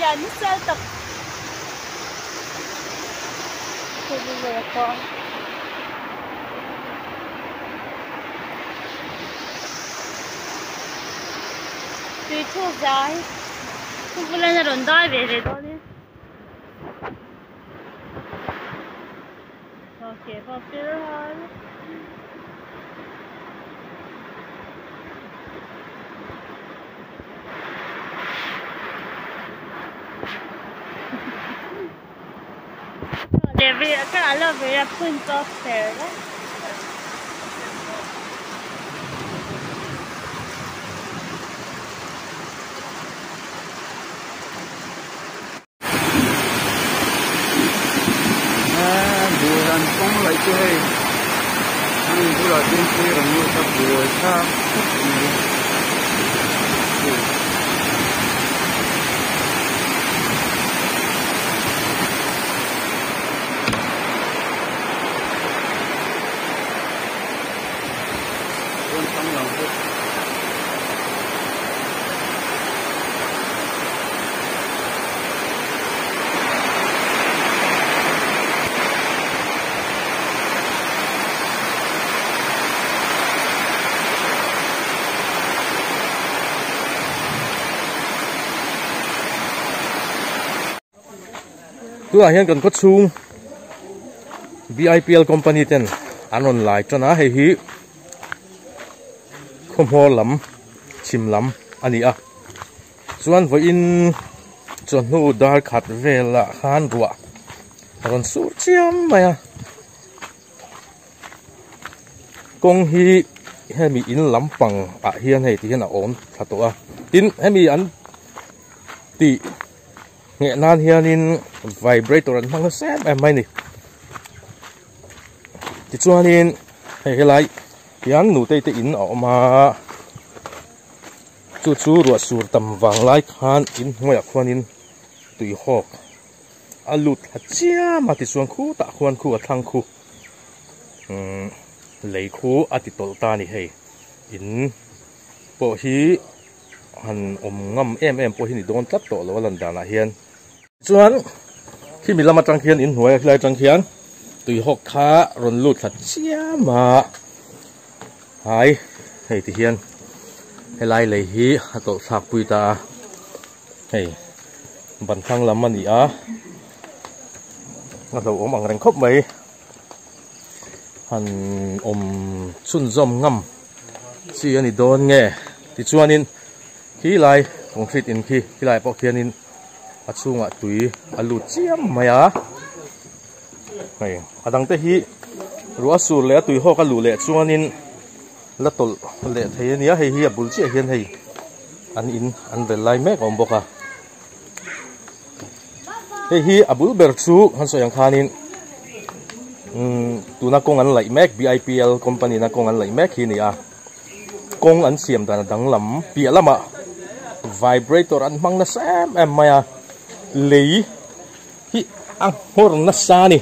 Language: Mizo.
lian nasa tak. Tui thuk zai chu bulan a rawn dai ve ve dawn in okay pawh pil hawn. Aloe vera phun pawh fer vek. Buai an kawng laih chu hei an in bulah chuan thir an lut a buai thlak khawp mai. Tunah hian kan khawchhung BIPL company ten an rawn lai tan a hei hi khawhmawr lam chhim lam a ni a chuan vawiin chawhnu dar khat velah khan ruah a rawn sur chiam mai a kawng hi hemi in lampang ah hian hei ti hian a awm thla tawh a tin hemi an tih. Ngheh nan hianin vibrator an hmang nasa em em mai a ni. Tichuanin hei helai hian nutei te in a awm a, chu chu ruah sur tam vang lai khan in hnuaiah khuanin tui hawk a lut thla chiam a, tichuan khutah khuan khu a thlang khu umm lei khu a ti tawlh ta a ni hei in pawh hi. Han awm ngam em em pawh hi ni dawn tlat tawh lo a lan danah hian. Chuan khimi lam atang khian inhnuai a khilai atang khian tuihawk kha rawn lut thla chiam a. Hai hei ti hian helai lei hi a tawlh thlak pui ta a. Hei ban thlang lam a ni a. A hlauhawm ang reng khawp mai. Han awm chhunzawm ngam chi a ni dawn nge tichuanin khi lai concrete in khi khilai pawh khianin a chhungah tui a lut chiam mai a hei a dang te hi ruah sur leh a tui hawk a luh leh chuanin la tawlh leh thei a nia hei hi a bul chiah hian hei an in an rel lai mek a awm bawk a hei hi a bul ber chu han sawi ang khanin umm tuna kawng an laih mek B_I_P_L company na kawng an laih mek hi a ni a kawng an siam dan a danglam piah lamah vibrator an hmang nasa em em mai a lei hi a nghawr nasa a ni.